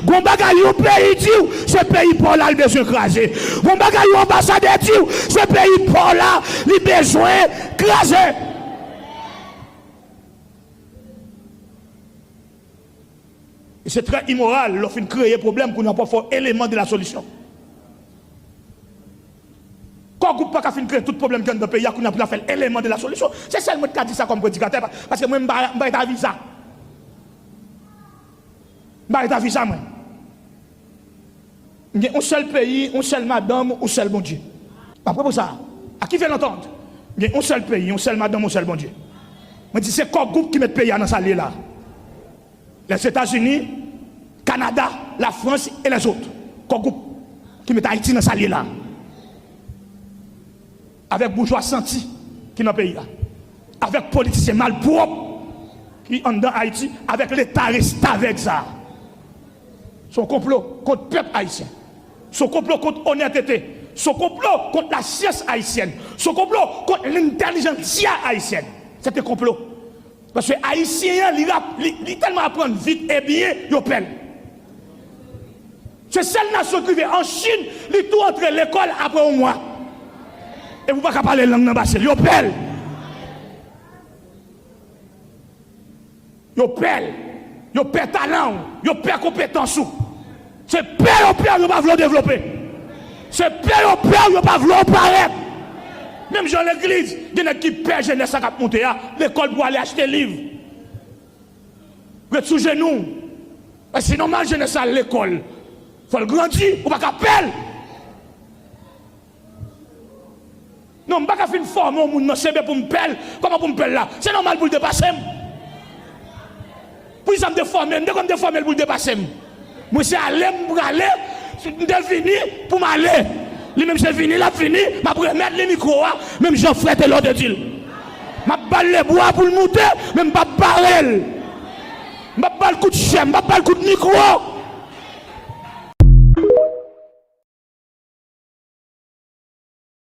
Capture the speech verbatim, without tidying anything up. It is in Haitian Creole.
Gon bagay yon peyi di w, se peyi pa w la l bezwen kraze. Gon bagay yon anbasadè di w, se peyi pa w la li bezwen kraze. E se trè imoral lè w fin kreye pwoblèm kounye a pou w fè w eleman de la solisyon. Kò gwoup pa ka fin kreye tout pwoblèm ki anndan peyi a kounye a pou l al fè l eleman de la solisyon. Se sèl mwen ki ka di sa kòm predikatè, pa- paske mwen m pa m pa rete a viza. M pa rete a viza mwen. M gen yon sèl peyi, yon sèl madanm, yon sèl Bondye. M ap reprann sa. À qui veut l'entendre? M gen yon sèl peyi, yon sèl madanm, yon sèl Bondye. Mwen di se kò gwoup ki met peyi a nan sa l ye la. Lèzetazini, Kanada, Lafrans e lèzòt. Kò gwoup ki met Ayiti nan sa l ye la. Avèk boujwa santi ki nan peyi a. Avèk politisyen malpwòp ki anndan Ayiti, avèk leta restavèk sa a. Se yon konplo kont pèp ayisyen. Se yon konplo kont onètete. Se yon konplo kont lasyans ayisyèn. Se yon konplo kont lentèlijentsia ayisyèn. Se te konplo. Paske ayisyen an, li rap- li, li tèlman aprann vit e byen, yo pè l. Se sèl nasyon ki rive an Chin, li tou antre lekòl apre yon mwa. Epi ou pa ka pale lang nan pase l. Yo pè l. Yo pè l. Yo pè talan w. Yo pè konpetans ou. Se pè yo pè w, yo pa vle w devlope. Se pè yo pè w, yo pa vle w parèt. Menm jan legliz, gen nèg ki pè jenès la k ap monte a, lekòl pou ale achte liv. Ret sou jenou w. Paske se nòmal jenès la al lekòl. Fò l grandi, ou pa ka pè l. Non, m pa ka fin fòme yon moun nan sebe pou m pè l. Kòman pou m pè l la? Se nòmal pou l depase m. Poukisa m te fòme l? M te kwè m te fòme l pou l depase m. Mwen se ale m prale, m te vini pou m ale. Li menm se vini l ap vini, m ap remèt li mikwo a, menm jan frè Telò te di l. M ap ba l lebwa pou l moute, men m p ap bare l. M p ap ba l kout chè, m p ap ba l kout mikwo.